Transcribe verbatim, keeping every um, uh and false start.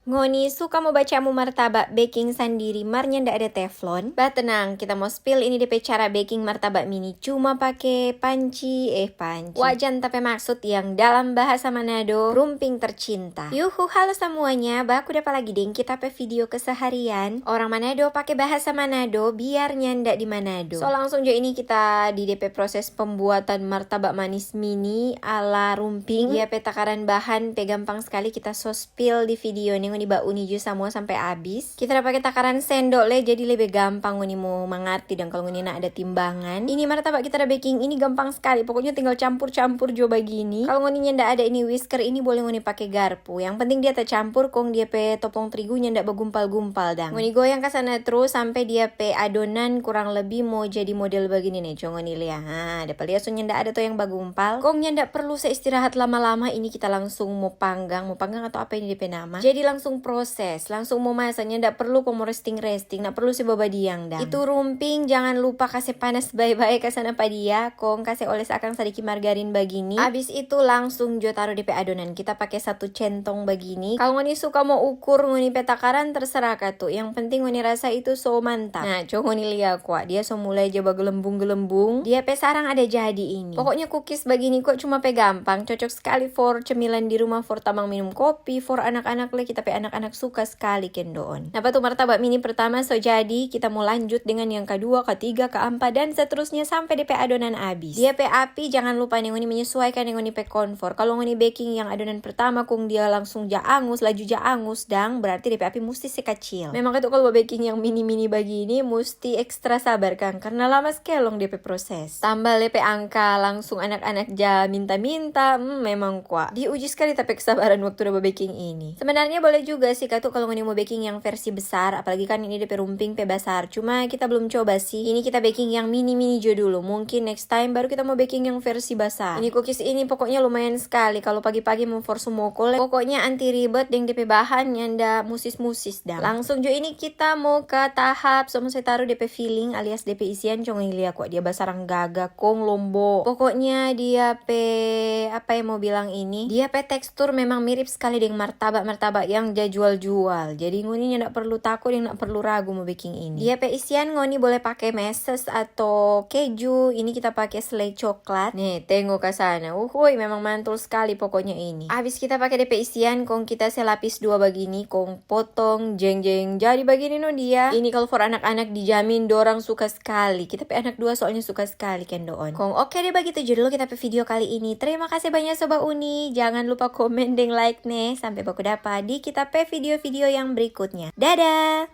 Ngoni suka mo bacamu martabak beking sandiri mar nyanda ada teflon? Bah, tenang, kita mo spill ini depe cara beking martabak mini cuma pake panci, eh, panci. Wajan, tapi maksud yang dalam bahasa Manado, rumping tercinta. Yuhu, halo semuanya, baku dapa lagi deng kita pe video keseharian. Orang Manado pake bahasa Manado biar nyanda di Manado. So, langsung jo ini kita di depe proses pembuatan martabak manis mini ala rumping. Dia pe takaran bahan pe gampang skali kita so spill di video ni, ngoni bauni jo samua sampe abis. Kita da pake takaran sendok le, jadi lebe gampang ngoni mo mangarti dang kalu ngoni nda ada timbangan. Ini martabak kita da beking ini gampang skali, pokoknya tinggal campur-campur jo bagini. Kalu ngoni nyanda ada ini whisker, ini boleh ngoni pake garpu. Yang penting dia tacampur kong dia pe topong trigu nyanda bagumpal-gumpal dang. Ngoni goyang ka sana trus sampe dia pe adonan kurang lebih mo jadi model bagini ne. Co ngoni lia. Ha, dapa lia so nyanda ada to yang bagumpal. Kong nyanda perlu se istirahat lama-lama, ini kita langsung mo panggang. Mo panggang atau apa ini depe nama? Jadi langsung proses, langsung mo masa, nyanda perlu kong mo resting-resting, nda perlu se babadiang dang. Itu rumping, jangan lupa kase panas bae-bae ka sana pa dia, kong kase oles akang sadiki margarin bagini. Abis itu langsung jo taru depe adonan. Kita pake satu centong bagini. Kalu ngoni suka mo ukur ngoni pe takaran, terserah katu. Yang penting ngoni rasa itu so mantap. Nah, co ngoni lia kwa, dia so mulai ja bagelembung-gelembung. Dia pe sarang ada jadi ini. Pokoknya cookies bagini kwa cuma pe gampang, cocok skali for cemilan di rumah, for tamang minum kopi, for anak-anak le, kita pe anak-anak suka skali kendoon. Napa tu, martabak mini pertama so jadi, kita mo lanjut dengan yang kadua, katiga, kaampa, dan seterusnya sampe depe adonan abis. Dia pe api jangan lupa ne ngoni menyesuaikan deng ngoni pe konfor. Kalu ngoni beking yang adonan pertama kong dia langsung ja angus, laju ja angus dang, berarti depe api musti se kacil. Memang katu kalu babeking yang mini-mini bagini, musti ekstra sabar kang, karna lama skelong depe proses. Tambah depe angka langsung anak-anak ja minta-minta, hmm, memang kwa. Diuji skali ta pe kesabaran waktu da babeking ini. Sebenarnya boleh juga sih katu kalu ngoni mo beking yang versi besar, apalagi kan ini depe rumping pe basar. Cuma kita belum coba sih. Ini kita beking yang mini-mini jo dulu. Mungkin next time baru kita mo beking yang versi basar. Ini cookies ini pokoknya lumayan skali. Kalu pagi-pagi mo for sumoko le, pokoknya anti ribet deng depe bahan nyanda musis-musis dang. Langsung jo ini kita mo ka tahap so mo se taru depe filling alias depe isian. Co ngoni lia kwa, dia basarang gaga kong lombo. Pokoknya dia pe, apa yang mo bilang ini, dia pe tekstur memang mirip skali deng martabak-martabak yang ja jual-jual. Jadi ngoni nyanda perlu tako deng nda perlu ragu mo beking ini. Dia pe isian ngoni boleh pake meses atau keju. Ini kita pake selai coklat. Nih, tengo ka sana. Uhuy, memang mantul skali pokoknya ini. Abis kita pake depe isian, kong kita se lapis dua bagini, kong potong jeng-jeng. Jadi bagini no dia. Ini kalu for anak-anak dijamin dorang suka skali. Kita pe anak dua soalnya suka skali kendoon. Kong oke deh, bagitu jo dulu kita pe video kali ini. Terima kasih banyak Sobat Uni. Jangan lupa komen deng like ne. Sampe baku dapa di kita pe video-video yang berikutnya. Dadah!